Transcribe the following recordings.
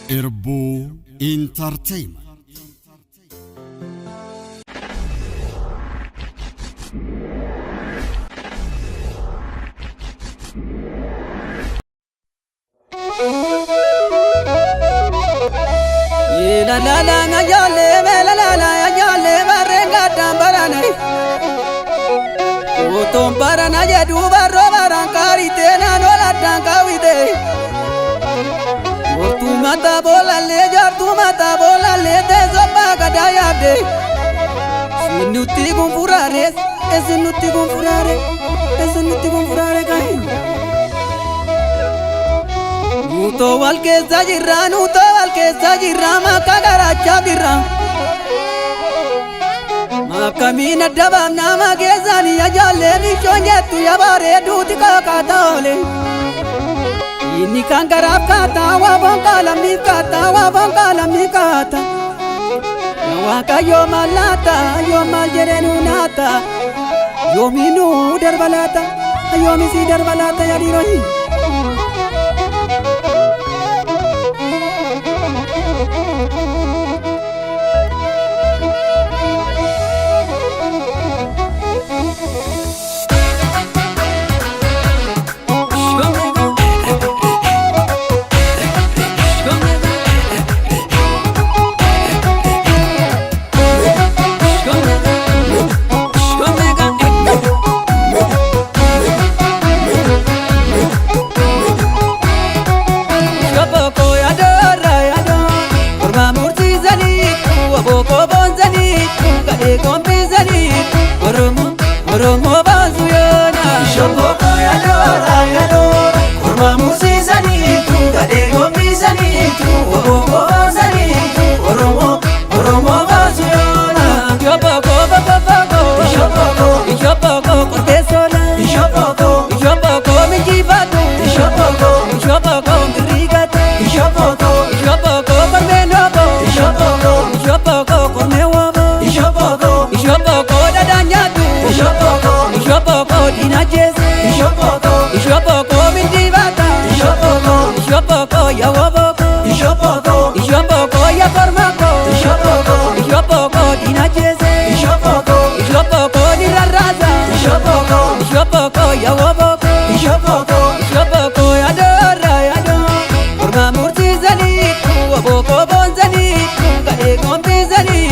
Irbuu Entertainment. Utuun barana jedhu barroo baraan qaaritee naannoo laddaan kaawwite. Mortuu mataa boolallee jaartuu mataa boolallee teessoo gadaa yaabde. Sinutti gunfuraare sinutti gunfuraare sinutti gunfuraare kahin. Nuutoo wal keessa jirra nuutoo wal keessa jirra makka garaachaa birra. Akkamiin adda baafnaa mageessanii ajaallee bishoon jettu yabaaree duuti kakaataa oole. Inni kan garaaf kaataa waa bonkaa lammii kaataa waa bonkaa lammii kaataa. Waaqayyo maal laata yoo maal jedhee nu naata yoomi nu darba laata yoomi si darba laata yaa dhiironni. Oromoo baasu yoona. Shobooko yaadora yaadora korma mursiisaniitu gadhee gombiisaniitu obbo boonsaniitu Oromoo Oromoo baasu yoona. Shobooko bobooko. Shobooko Shobooko korbeessola. Shobooko Shobooko mijiifatu. Shobooko Shobooko mirrigata. Shobooko Shobooko kormeenoobo. Shobooko Shobooko kormeewoobo. Shobooko Shobooko dhadhaanyaatu. Shobooko Shobooko diinajeese. Shobooko Shobooko minjiifata. Shobooko Shobooko yawobooko. Shobooko Shobooko yakormako. Shobooko Shobooko diinajeese. Shobooko Shobooko ni rarraasa. Shobooko Shobooko yawobooko. Shobooko Shobooko yadoora yadoo. Korma mursiisanii oboko boonsanii gadhee gombiisanii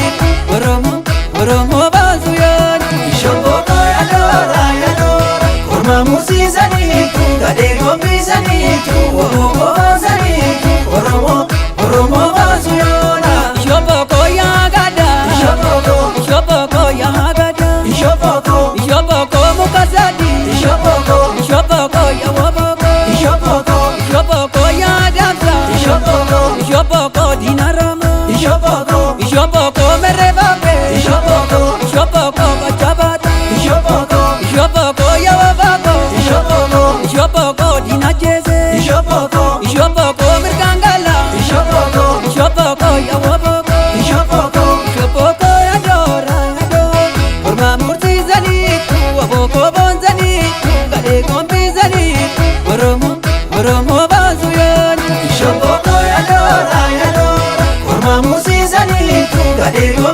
Oromoo Oromoo baasu yoon. Shobooko yaadora yaadora korma mursiisaniitu gadhee gombiisaniitu obbo boonsaniitu Oromoo Oromoo baasu yoona. Shobooko yaa gadaa. Shobooko Shobooko yaa gadaa. Shobooko Shobooko muka sadii. Shobooko Shobooko yawobooko. Shobooko Shobooko yaa damsa. Shobooko Shobooko diinarama. Shobooko Shobooko mereebabe. Shobooko Shobooko kachabata. Shobooko Shobooko yawobooko. Shobooko Shobooko diinachese. Shobooko Shobooko mirgangala. Shobooko Shobooko yawobooko. Shobooko Shobooko yadoora yadoo. Korma mursiisanii oboko boonsanii gadhee gombiisanii Oromoo Oromoo baasu yoon. Shobooko yaadora yaadora korma mursiisaniitu gadhee gombiisaniitu.